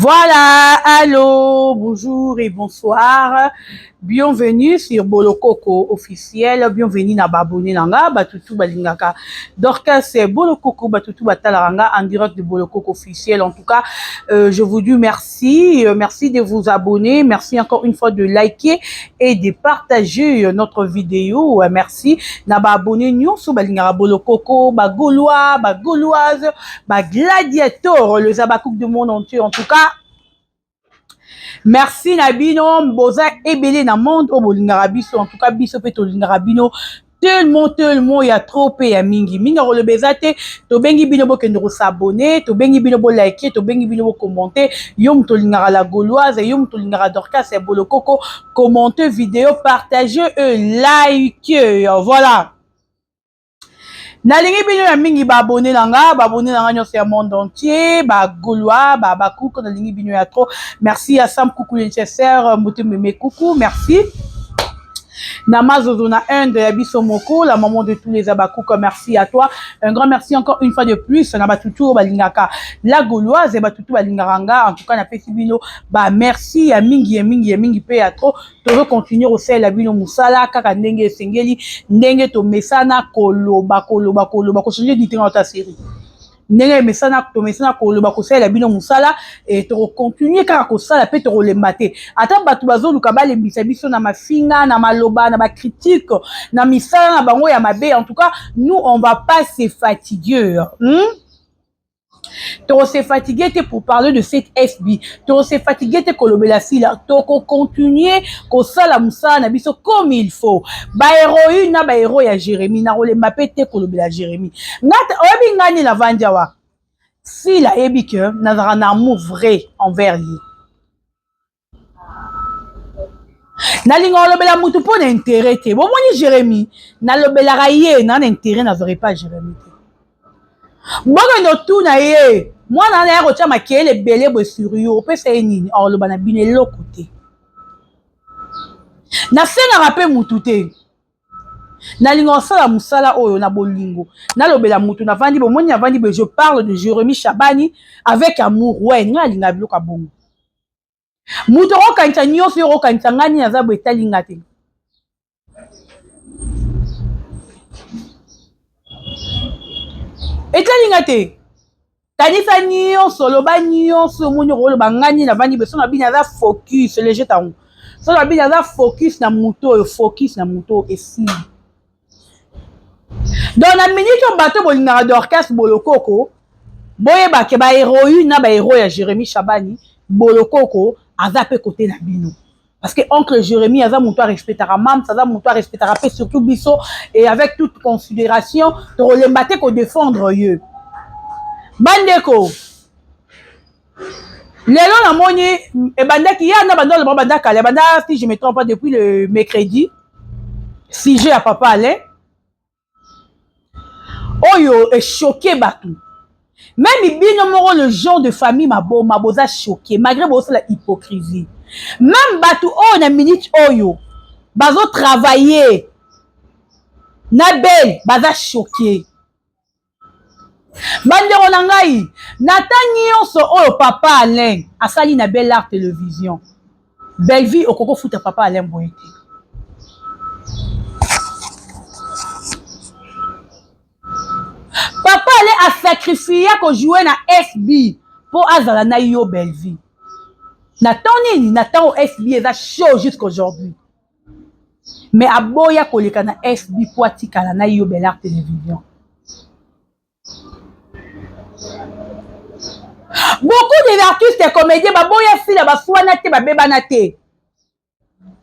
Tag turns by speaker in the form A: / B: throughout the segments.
A: Voilà, allô, bonjour et bonsoir. Bienvenue sur Bolokoko officiel. Bienvenue na ba abonné nanga, batutu balingaka. Dorcas Bolokoko batutu batalanga en direct de Bolokoko officiel. En tout cas, je vous dis merci, merci de vous abonner, merci encore une fois de liker et de partager notre vidéo. Merci na ba abonné nyonso balingaka Bolokoko, ba Gaulois, ba Gauloises, ba Gladiator, les Abakouk du monde entier. En tout cas, merci na bino boza ebele na monde oyo bolingaka biso. En tout cas, biso mpe tolingaka bino tellement, tellement ya trop mpe ya mingi mingi. Akoloba eza te. Tobengi bino bokende kos'abonner, tobengi bino bolike, tobengi bino bocommenter. Yo moto olingaka la Gauloise, yo moto olingaka Dorcas ya Bolokoko, commente vidéo, partage et like. Voilà, nalingi bino ya mingi, baabonné na nga, baabonné na nga nyonso ya monde entier, bagaulois, babakuku, nalingi bino ya trop. Merci ya Sam Kuku Nécessaire Motema Kuku, merci na Mazozo na Inde ya biso moko, la maman de tous les Abakuka, merci à toi. Un grand merci encore une fois de plus na batutu oyo balingaka la Gauloise, batutu balingaka nga. En tout cas, napesi bino ba merci ya mingi, ya mingi, ya mingi mpe ya trop. Tozo continuer kosalela bino mosala kaka ndenge esengeli, ndenge tomesana koloba, koloba, koloba, kochanger ditenga ota série, ndenge emesana, tomesana koloba, kosalela bino mosala. E tokocontinuer kaka kosala mpe tokolemba te. Ata bato bazoluka balembisa biso na mafinga, na maloba, na bacritique, na misala na bango ya mabe, en tout cas, nous, on va pas se fatiguer, Tokose fatiguer te pour parler de cette SB, tokose fatiguer te kolobela Sila. Tokocontinuer kosala mosala na biso comme il faut. Bahéroïne na bahéros ya Jérémie, nakolemba mpe te kolobela Jérémie. Nga oyebi ngani navandi awa, Sila ayebi ke nazalaka na amour vrai envers ye. Nalinga kolobela mutu mpo na intérêt te. Bomoni Jérémie, nalobelaka ye na na intérêt, nazwaka epa Jérémie te. Bokende otuna ye, mwana wana ya kotia makeyele ebele boye sur yo, opesa ye nini? Oloba na bino eloko te. Nasengaka mpe mutu te. Nalinga kosala mosala oyo na bolingo. Nalobela mutu, navandi, bomoni, navandi boye, je parle de Jérémie Chabani avec amour. Ouais, ngai alingaka biloko ya bongo. Moto okokanisa nyonso yo okokanisa ngai nini, aza boye, etalinga te. Etalinga te. Kanisa nyonso, loba nyonso omoni okoloba. Ngai nini, navandi boye, so na bino aza focus léger. Ntango so na bino aza focus na moto oyo, focus na moto oyo esili. Donc na minute oyo, bato bolingaka Dorcas Bolokoko, boyebake bahéroïne na bahéros ya Jérémie Chabani Bolokoko aza mpe kote na bino, parce que oncle Jérémie aza moto arespectaka mams, aza moto arespectaka mpe surtout biso. Et avec toute considération, tokolemba te kodéfendre ye. Bandeko, lelo namoni ebandaki ya na banda oloba, banda kala, banda, si je me trompe pas, depuis le mercredi, sujet ya papa Alain oyo echoquer bato. Même bino moko, le genre de famille maboma, boza choqué malgré bozosala hypocrisie. Même bato oyo na minute oyo bazotravailler na bele baza choqué. Bandeko na ngai, na ta nyonso oyo papa Alain asali na Belle Art Télévision, Bellevie okoki kofuta papa Alain boye te. Papa Alain asacrifier kojouer na FB mpo azala na yo Bellevie. Na ntango nini? Na ntango FB eza chaud jusqu'aujourd'hui, mais aboya koleka na FB mpo atikala na yo Belle Art Télévision. Beaucoup des artistes comédiens baboya Sila, baswana te, babebana te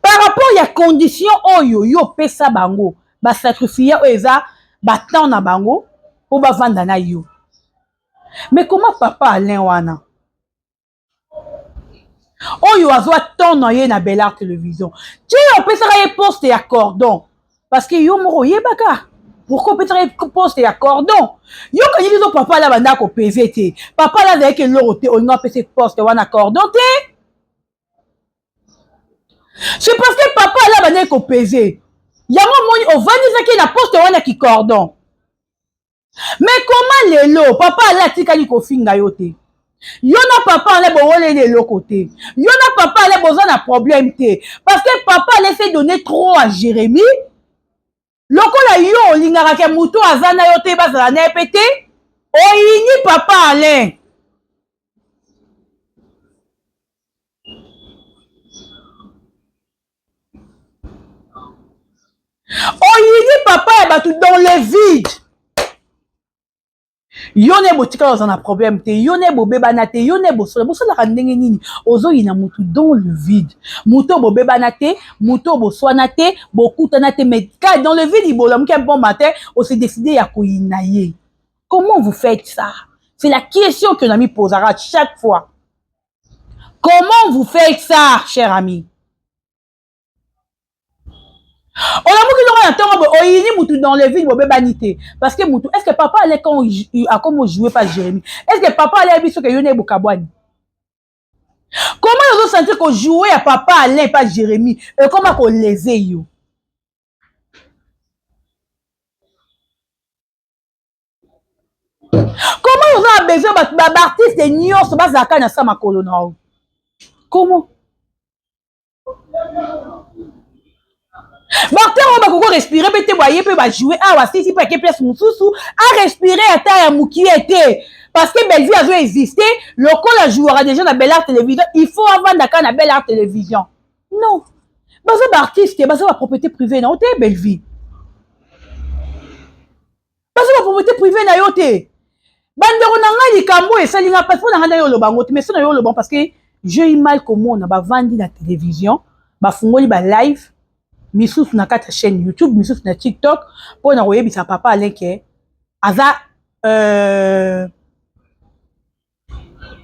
A: par rapport ya condition oyo yo opesa bango, basacrifier oyo eza batemps na bango mpo bavanda na yo. Mais comment papa Alain wana oyo azwa temps na ye na Belart Télévision, ti opesaka ye poste ya cordon? Parce que yo moko oyebaka pourquoi opesaka ye poste ya cordon. Yo kanyi biso, papa ala banda kopese te, papa ala azalaki eloko te, olinga opesa poste wana cordon te. C'est parce que papa ala bandaki kopese yango, omoni ovandisaki na poste wana ki cordon. Mais comment lelo papa ala atikali kofinga yo te? Yo na papa Alain bowoleli eloko te. Yo na papa Alain boza na problème te. Parce que papa Alain s'est donné trop à Jérémie. Lokola yo olingaka ke moto aza na yo te bazala na ye mpe te, oyini papa Alain. Oyini papa ya bato dans le vide. Yo ne botikala oza na problème te, yo ne bobebana te, yo ne bosola bosolaka ndenge nini? Ozoyina mutu dans le vide, mutu oyo bobebana te, mutu oyo boswana te, bokutana te, mais ka dans le vide bolamuki un bon matin, ose décider ya koyina ye. Comment vous faites ça? C'est la question que nami posera chaque fois. Comment vous faites ça, cher ami? Olamuki longo na ntongo boye oyini mutu dans le vide, bobebani te, parce que mutu, est ce que papa ale quand akomi ojouer pa Jérémie, est ce que papa ale ayebi soki yo na ye bokabwani? Comment ozosentir kojoue ya papa Alain pa Jérémie ekoma koleze yo? Comment oza na besoin bato baartiste nyonso bazalaka na sa makolo na yo? Comment baacteur oyo bakoki korespire mpe te, boye mpe bajoue awa sisi mpe ake place mosusu arespire ata ya mokie te, parce que Bellevue azo existe lokola jouera déjà na Bel Art Télévision, il faut avanda kaka na Bel Art Télévision. Non, baza baartiste, baza bapropriété privée na yo te. Bellevue, baza bapropriété privée na yo te. Bandeko na ngai, likambo oyo esali nga mpasi mpo na ngai na yo oloba yango te, mais so na yo oloba, parce que j'ai eu mal komona bavandi na télévision, bafungoli balive misusu na kati ya chaîne YouTube, misusu na TikTok, mpo na koyebisa papa Alain ke aza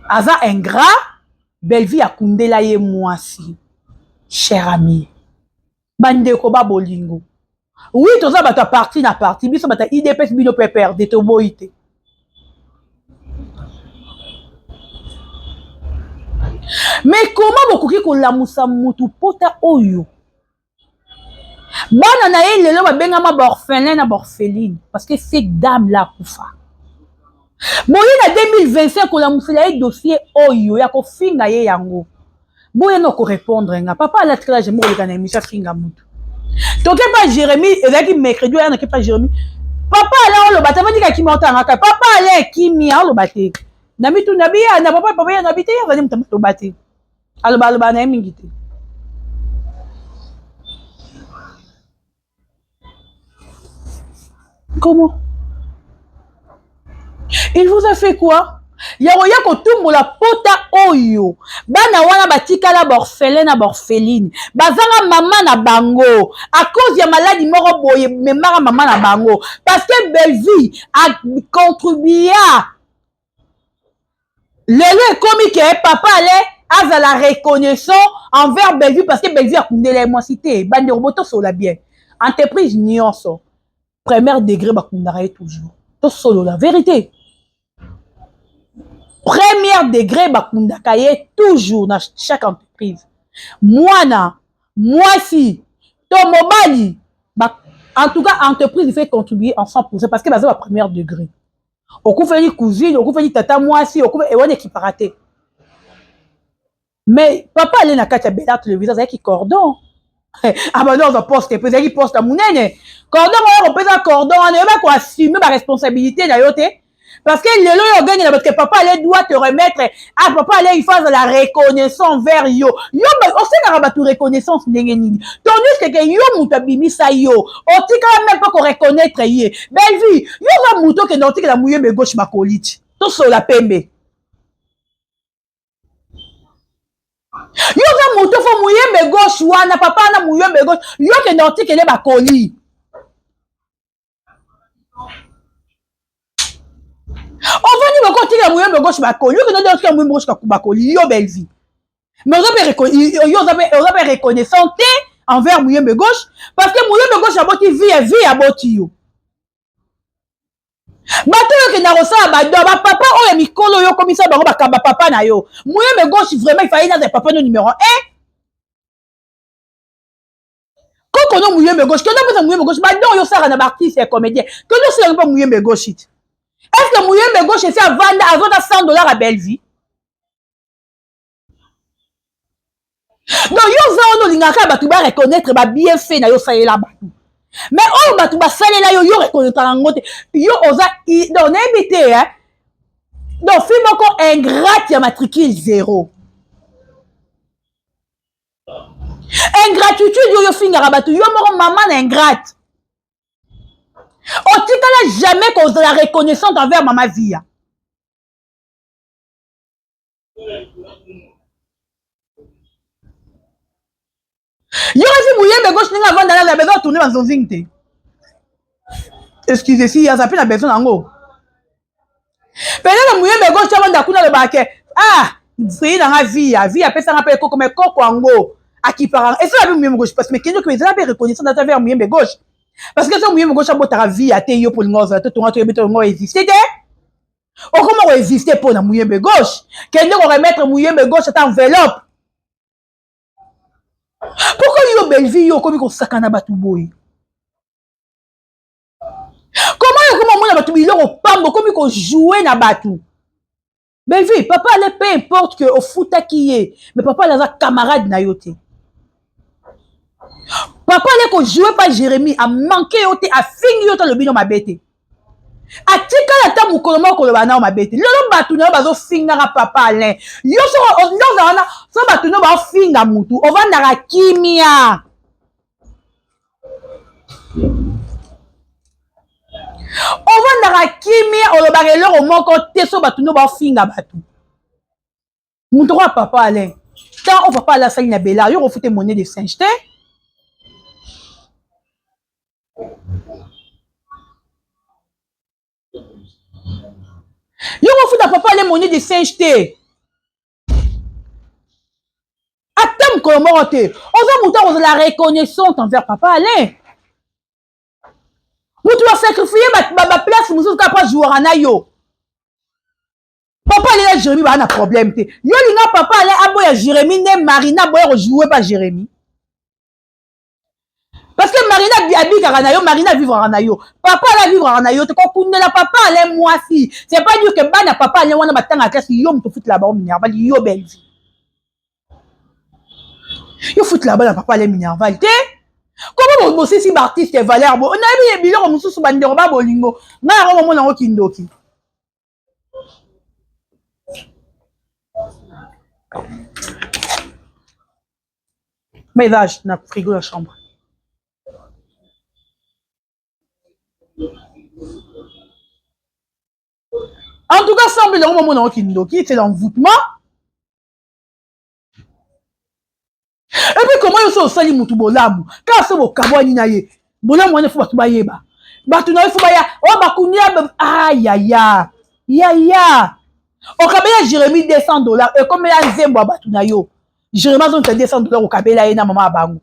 A: aza ingrat, Bellevue akundela ye mwasi. Cher ami, bandeko ba bolingo, oui, toza bato ya parti na parti, biso bato ya UDPS, bino PPRD, toboyi te. Mais comment bokoki kolamusa mutu pota oyo bana na ye lelo babengama baorphelin na baorpheline, parce que cette dame là akufa? Boye na 2025 kolamusela ye dossier oyo ya kofinga ye yango, boye na korépondre nga. Papa alatikala jamais koleka na émission afinga mutu. Toke pa Jérémie, ezalaki mercredi oyo, nake pa Jérémie, papa Alain oloba te, avandika kimia, otangaka papa Alain kimia, oloba te na mituna biya na papa. Papa ya na bi te, azali moto aloba te, aloba aloba na ye mingi te. Comment il vous a fait quoi ya koya kotumbola pota oyo bana wana batikala baorphelin na baorpheline, bazanga mama na bango à cause ya maladi moko boye memaka mama na bango, parce que Bellevue acontribua? Lelo ekomi ke papa Ale azala reconnaissant envers Bellevue parce que Bellevue akundela ye mwasi te. Bandeko, botosola bien, entreprise nyonso, première degré bakundaka ye toujours. Tosolola vérité, première degré bakundaka ye toujours na chaque entreprise. Mwana mwasi to mobali, en tout cas entreprise fait contribuer en 100%, parce que baza ba première degré. Okufeli cousine, okufeli tata mwasi, ewani ekipaka te. Mais papa ale na kati ya Bel Art Télévision azalaki cordon, abandi ozwa poste mpe ezalaki poste ya monene. Cordon oyo kopesa cordon wana, oyeba koassume baresponsabilité na yo te, parce que lelo oyo ogengela bato ke papa Ale doit te remettre. Ah, papa Ale, il faut azala reconnaissant envers yo. Yo osengaka bato reconnaissance ndenge nini, tandis que yo moto abimisa yo, otikala même mpo koreconnaître ye? Bellevue, yo oza moto okende otikela Muyembe Gauche bakoli ti tosola pembe. Yo oza moto fo Muyembe Gauche wana, papa wana Muyembe Gauche, yo okende otikele bakoli. Ovandi boko otikela Muyembe Gauche bakoli, yo okende otikela Muyembe Gauche bakoli, yo Bellevue. Mais oza mpe, yo oza mpe reconnaissant te envers Muyembe Gauche, parce que Muyembe Gauche aboti vie ya vie, aboti yo. Bato oyo okenda kosala bado, bapapa oyo mikolo oyo okomisa bango bakamba papa na yo Muyembe Gauche, vraiment ifai naza papa no numéro 1. Koko no Muyembe Gauche, kende opesa Muyembe Gauche badon oyo osalaka na baartiste ya comédien, kende osalaka mpa Muyembe Gauche. Est ce que Muyembe Gauche esi avanda azwata 100 $ ya Bellevue? Donc yo oza wana olingaka kaka bato ba reconnaître ba bienfait na yo osalela bato, mais oyo bato basalela yo, yo reconnaître yango te. Yo oza donc nayebi te, hein? Donc fille moko ingrate ya matricule zéro, ingratitude oyo ofingaka bato, yo moko mama na ingrate, otikala jamais kozala reconnaissante envers mama Via. Yo kasi Muyembe Gauche, ndenge avanda na besoin tourner banzonzingi te. Excuse, si aza mpe na besoin nango peut-être. Muyembe Gauche avanda kuna, alobaka ke ah, frei nanga Via, Via apesanga mpe ekoko, mais koko yango akipaka esala mpe Muyembe Gauche parce que kende ezala mpe reconnaissant ata vers Muyembe Gauche, parce que so Muyembe Gauche abotaka Via te, yo polinga ozala te, tonga toyebi te, olinga oexiste te, okoma koexiste mpo na Muyembe Gauche. Kende koremettre Muyembe Gauche ata enveloppe. Pourquoi yo Bellevie, yo okomi kosaka na bato boye? Comment yo okoma omona bato biloko pamba, okomi kojouer na bato? Bellevie, papa Ale, peu importe que ofutaki ye, mais papa Ale aza camarade na yo te. Papa Ale kojouer pa Jérémie, amanke yo te, afingi yo te, alobi no mabe te, atikala ata mokolo moko koloba nao mabe te. Lelo bato na yo bazofingaka papa Alain. Yo soko nde ozala wana, so bato no baofinga mutu, ovandaka kimia, ovandaka kimia, olobaka eloko moko te. So bato no baofinga bato, moto kwa papa Alain, tant oyo papa Alain asali na Bela, yo kofute monnaie de singe te. Yo kofuta papa Ale monnaie de singe te, ata mokolo moko te. Oza moto akozala reconnaissante envers papa Alain, moto asacrifie baplace mosusu kaka mpo ajouaka na yo. Papa Ale na Jérémi baa na problème te. Yo linga papa Ale aboya Jérémi nde Marina aboya kojouer pa Jérémi, parce que Marina abikaka na yo, Marina avivraka na yo, papa Ale avivraka na yo te. Kokundela papa Ale mwasi, c'est pas dire que bana papa Ale wana batanga classe, yo moto ofutela bango minerval. Yo Bellevie, yo futela bana papa Ale minerval te. Koma bosisi baartiste valeur bo nayebi biloko mosusu. Bandeko ba bolingo, ngai yango momona yango kindoki. Mais eza na frigo ya chambre. En tout cas, semble yango momona yango kindoki, c'est l'envoûtement. Et puis comment yo so osali mutu bolamu, kaka so bokabwani na ye, bolamu wana fo bato bayeba, bato na yo fo baya oyo bakundi? Ayaya yaya, okabela Jérémi 200 $, ekomela nzembo ya bato na yo. Jérémi azongisa 200 $, okabela ye na mama ya bango.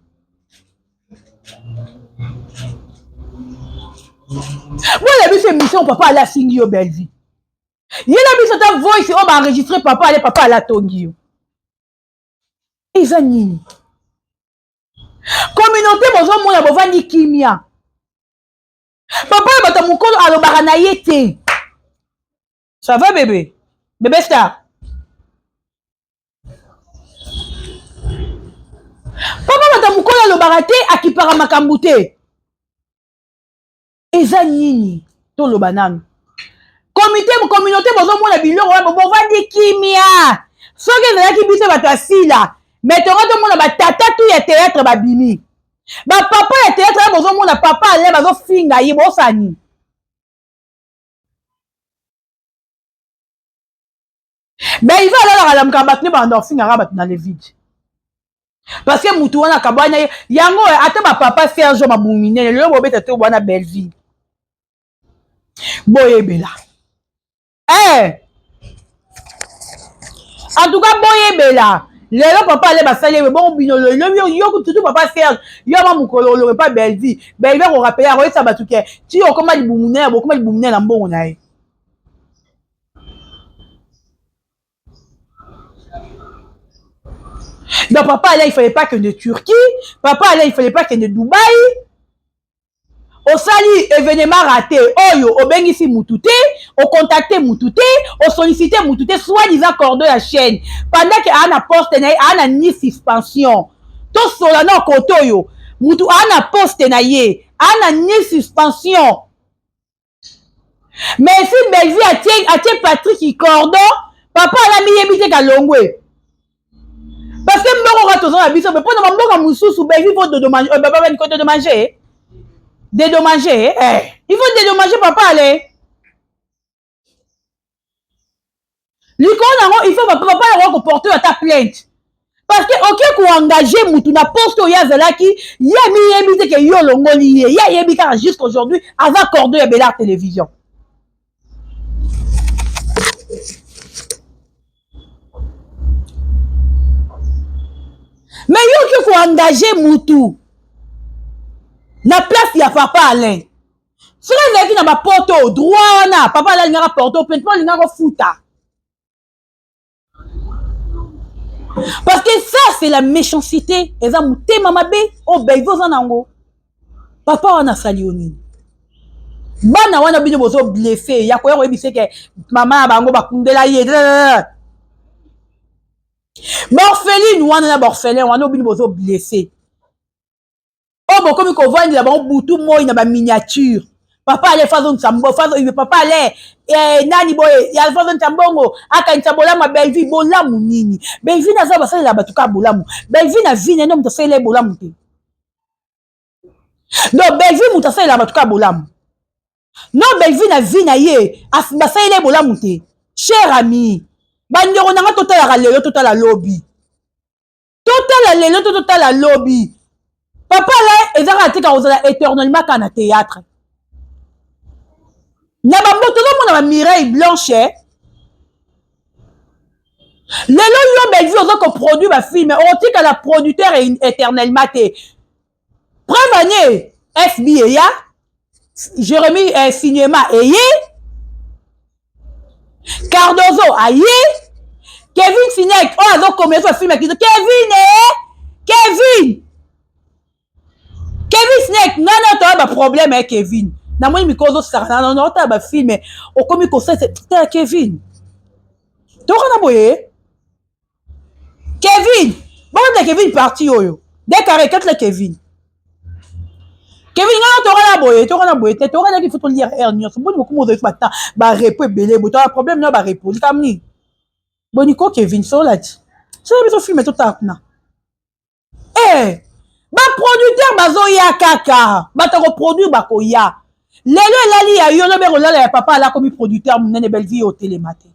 A: Boya biso émission, papa Ale asingi yo. Bellevie, yela biso ata voice oyo baenregistre papa Ale. Papa Ale atongi yo, eza nini? Communauté bozomona, bovandi kimia. Papa oyo bato mokolo alobaka na ye te. Ça va bébé, bébé star? Papa bato mokolo alobaka te, akipaka makambo te. Eza nini? Toloba nanu. Komite, communauté bozomona biloko wana, bovandi kimia. Soki ezalaki biso bato ya sila, mais tongo tomona batata tu ya théâtre babimi, bapapa ya théâtre wana, bozomona papa Ale bazofinga ye, bosala nini? Baiva alalaka, lamukaka, bato nde banda kofingaka bato na le vide, parce que mutu wana akabwani ye yango. Ata bapapa Serge mabumu minene lelo bobeta to bwana Bellevie, boyebela. En tout cas, boyebela, lelo papa Ale basali ebe bongo bino lelo. Yo tutu papa Serge, yo ma mokolo olobe pa Bellevie, Bellevie akorappeler, akoyesa bato ke ti okoma libumu nene, bokoma libumu nene na mbongo na ye. Donc papa Ale, il fallait pas que de Turquie, papa Ale, il fallait pas que de Dubaï. Osali événement raté oyo obengisi mutu te, ocontacte mutu te, osollicite mutu te, soit disant cordon ya chaîne pendant que aa na poste na ye, aa na ni suspension. Tosola na kote oyo mutu aa na poste na ye, aa na ni suspension. Mais si Bellevue atie Patrick cordon, papa alami yebi te kalongwe. Parce que mboko kaka toza na biso, mais mpona bamboka mosusu Bellevue faut dédommager, papa niko dédommager, dédommager, il faut dédommager papa ale. Likolo nango il faut papa yango koporter ata plainte. Parce que oke koengage mutu na poste oyo azalaki, ye miyebi te ke yo olongoli ye, ye ayebi kaka jusqu'aujourd'hui aza cordon ya Bellar Télévision. Mais yo oke koengage mutu na place ya papa Alain, soki azalaki na bapoto droit wana, papa Alain alingaka porte plainte mpo alingaka kofuta. Parce que ça c'est la méchanceté, eza motema mabe oyo Bellevue oza nango. Papa wana asali yo nini? Bana wana bino bozo blessé, ya koya koyebisa ke mama ya bango bakundela ye. Baorpheline wana na baorphelin wana bino bozo blessé. Oyo bokomi kovandela bango butu moi na ba miniature. Papa ale fazo nsambo, fazo papa ale nani boye ya fazo nsambongo akanisa bolamu ya Bellevue. Bolamu nini? Bellevue naza basalela bato kaka bolamu. Bellevue na vie na moto asalela bolamu te. Donc Bellevue moto asalela bato kaka bolamu. Non, Bellevue na vie na ye basalela bolamu te. Cher ami, bandeko nanga totalaka lelo, totala lobi. Totala lelo to totala lobi. Papa la ezaka tika kozala éternellement kaka na théâtre. Na bambo tozomona ba Mireille Blanche. Lelo yo Bellevue oza koproduire ba film, okotika la producteur éternellement te. Preuve année FB eya, Jérémy cinéma eye, Cardozo aye, Kevin Sinek oyo azokomela so film ya kizo. Kevin Kevin Kevin Sinek ngai na toya ba problème ya Kevin. Namoni mikolo ozosaka na otala ba film, okomi kosala tala Kevin. Tokana boye Kevin, bokotela Kevin parti oyo. Dekare katela Kevin. Kevin nga tokana boye, tokana boye te, tokana ki faut lire air nyonso. Boni bokomo ozali ba temps, ba repo ebele, bo toka problème na ba repo. Likambo nini? Boni ko Kevin sola ti. Sola biso film totala kuna. Ba producteur bazoya kaka, bato koproduire bakoya. Lelo elali ya yo, lobi kolala ya papa ala komi producteur monene Bellevue otelema te.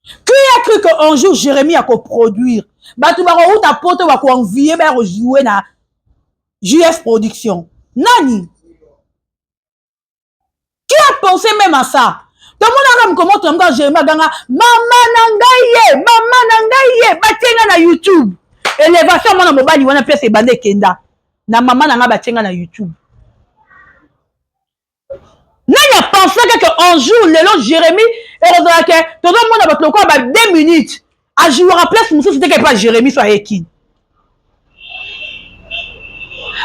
A: Qui a cru que un jour Jérémie a coproduire? Bato bakouta poto bakoenvier ba rejouer na JF Production. Nani? Qui a pensé même à ça? Tomonaka mokolo moko toyamka Jérémie aganga mama na ngai ye, mama na ngai ye, batie nga na YouTube. Élévation mwana mobali wana place ebanda ekenda. Na mama na ngai batie nga na YouTube. Nani a pensé que un jour lelo Jérémie ekozala ke tozomona bato lokola ba 2 minutes ajouera place mosusu te ke pa Jérémie so ayeki.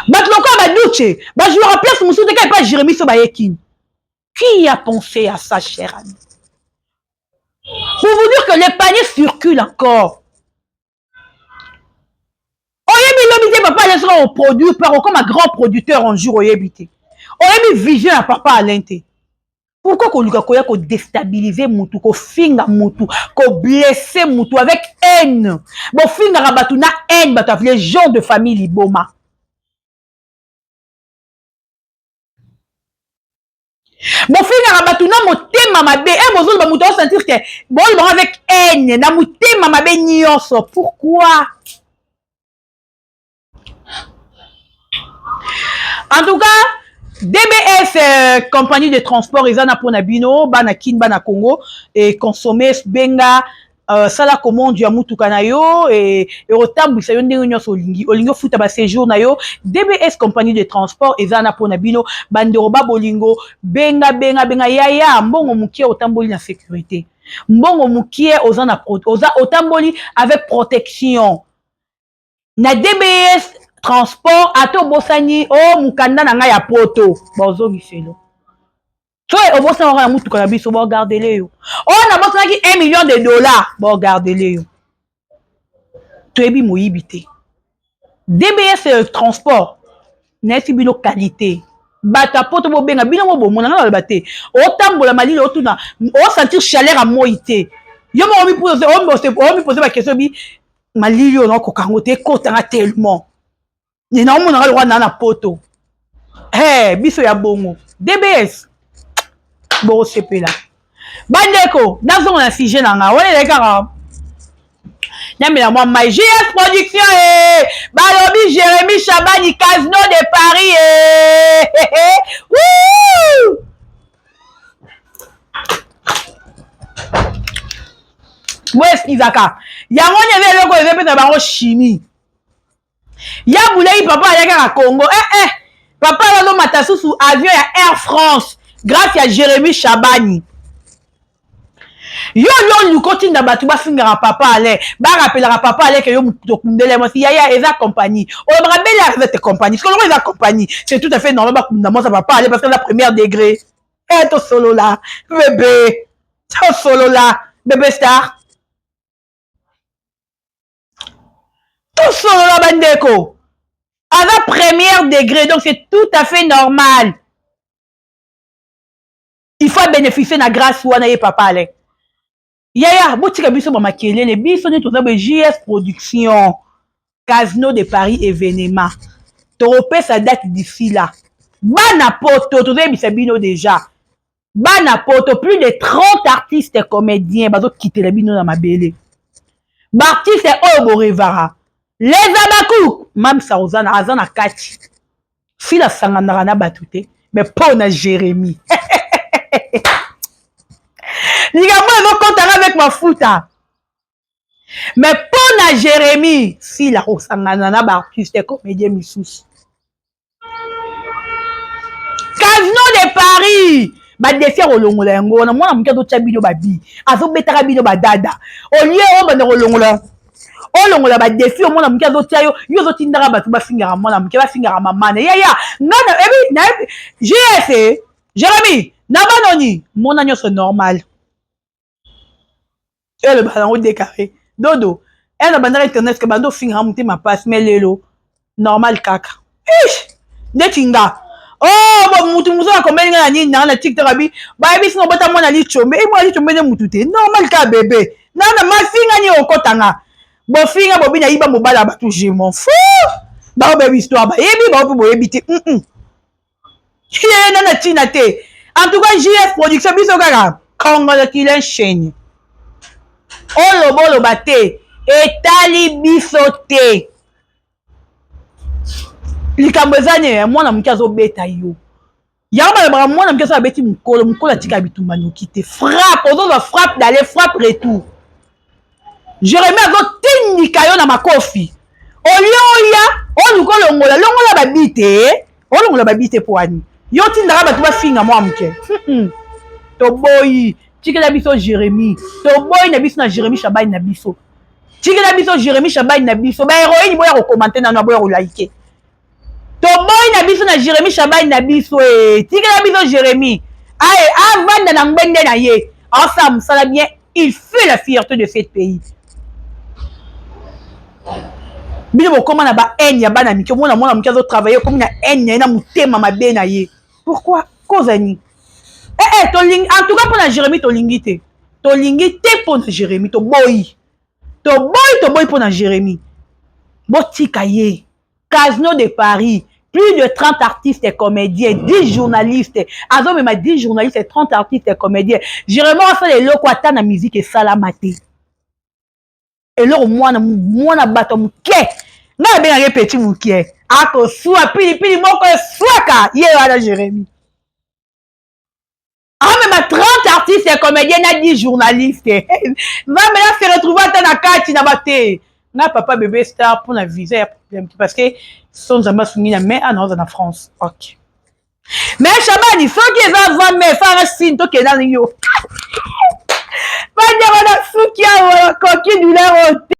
A: Bato lokola ba Duce bajouera place mosusu te ke pa Jérémie so bayeki. Qui a pensé à ça, cher ami? Pour vous dire que les paniers circulent encore. Oyebi lobi te papa Alain soki oproduire par comme un grand producteur un jour oyebi te. Oyebi vision ya papa Alain te. Pourquoi koluka koya ko déstabiliser mutu, ko finga mutu, ko blesser mutu avec haine? Bo fingaka batu na haine, batu les gens de famille liboma. Bofingaka bato na motema mabe. Bozoloba moto aosentir ke bolobaka avec haine na motema mabe nyonso. Pourquoi? En tout cas, DBS compagnie de transport eza na mpona bino bana Kin, bana Congo, e consommer benga sala commande ya mutuka na yo e otambwisa yo ndenge nyonso olingi. Olingi ofuta ba séjour na yo, DBS compagnie de transport eza na mpona bino bandeko ba bolingo. Benga benga benga yaya, mbongo mokie otamboli na sécurité, mbongo mokie oza na oza otamboli avec protection na DBS. Transport, ata obosani o mokanda na ngai ya poto, bozongiselo. So obosani kaka na motuka na biso, bogardele yo. Oyo nabosanaki 1 million de dollars, bogardele yo. Toyebi moyibi te. DBS Transport, nayesi bino qualité. Bato ya poto bobenga bino mo bomona nga naloba te. Otambola malili, otuna, osentir chaleur ya moi te. Yo moko omipose baquestion bi malili oyo nakoka yango te, ekotanga tellement naomonanga lokwa na poto. Hey, biso ya bongo DBS bokosepela. Bandeko, nazonga na sujet na nga wana, ezali kaka namela mwa mai. JS Production e balobi Jérémy Chabani, Casino de Paris e. Boeskizaka yango nde eza eloko eza epesa bango chimie ya bulei. Papa ayaki kaka Congo, papa azomata susu avion ya Air France grâce ya Jérémy Chabani. Yo yo oluka otinda bato bafingaka papa Ale, barapelaka papa Ale ke yo tokundele mwasi. Yaya, eza compagnie, olobaka bele eza te compagnie. Soki oloko eza compagnie, c'est tout à fait normal bakunda mwasi ya papa Ale parce que eza première degré. E tosolola bébé, tosolola bébé star, tosolola bandeko. Aza première degré, donc c'est tout à fait normal, il faut bénéficier na grâce wana ye papa Ale. Yaya, botika biso bamakelele. Biso nde toza boye, JS Production, Casino de Paris événement, tokopesa date d'ici là. Bana poto, tozoyebisa bino déjà, bana poto, plus de 30 artistes comédiens bazokitela bino na mabele. Baartiste oyo borevara, les abaku mamisa ozana aza na kati, fila asanganaka na bato te. Mais mpo na Jérémie, likambo ezokɔtanga avec mafuta. Mais mpo na Jérémie, sila kosangana na baartiste comédien misusu. Casino de Paris, badéfi ya kolongola yango wana. Mwana moke azotya bino babi, azobetaka bino badada. Olie obanda kolongola, olongola badéfi. Omwana moke azotya yo, yo ozotindaka bato bafingaka mwana moke, bafingaka mamane. Yaya, nga ebi JS Jérémie na banoni mona nyonso normal. Elobaka yango décarré dodo ene na bandaka internet ke bando ofingaka motema pasi, mais lelo normal kaka ndeti nga. Oh, mutu mosusu akomeli nga na nini nanga na TikTok, abi bayebisi nga obota mwana lichombe. E mwana lichombe nde mutu te, normal kaka bebe nana mafinga nini okotanga bofinga bobi nayiba mobala ya bato. Je m'en fous, bao bayebi histoire, bayebi bao mpe boyebi te. Ye nana ntina te. En tout cas, JF Production, biso kaka congratulation. Oloba oloba te, etali biso te. Likambo eza nini? Mwana moke azobeta yo, yango balobaka mwana moke so abeti mokolo, mokolo atika bitumba noki te. Frappe ozozwa, frappe d'aller, frappe retour. Jérémi azotindika yo na makofi. Olie oya oluka olongola longola babi te, olongola babi te. Po ani yo tindaka bato bafinga mwa moke? Toboyi, tikela biso Jérémi. Toboyi na biso na Jérémi Shabani na biso, tikela biso Jérémi Shabani na biso. Bahéroïne boya kocommenter nano, boya koliker. Toboyi na biso na Jérémi Shabani na biso. E tikela biso Jérémi, aye avanda na ngbende na ye, asala mosala bien. Il fait la fierté de ce pays. Bino bokóma na bahaine ya bana mike. Omona mwana moke azotravaille, okomi na haine na ye na motema mabe na ye. Pourquoi kozani? Tolingi, en tout cas mpo na Jérémi tolingi te, tolingi te mpo na Jérémi. Toboyi, toboyi, toboyi mpo na Jérémi. Botika ye. Casino de Paris, plus de 30 artistes et comédiens, 10 journalistes. Azomema 10 journalistes et 30 artistes et comédiens. Jérémi asala eloko ata na musique esalama te. Eloko mwana mwana bato moke, ngai abengaki petit moke, akoswa pilipili moko eswaka ye wana. Jérémi amema 30 artistes et comédiens na 10 journalistes. Nzambe, na se retrouve ata na kati na bate nga papa bébé star mpona visa ya problème te, parce que so Nzambe asungi na mai ana oza na France. Ok, mais Shabani, soki eza avant mai, esanga sine tokenda yo. Bandeko, na suki awa, koki douleur oyo te.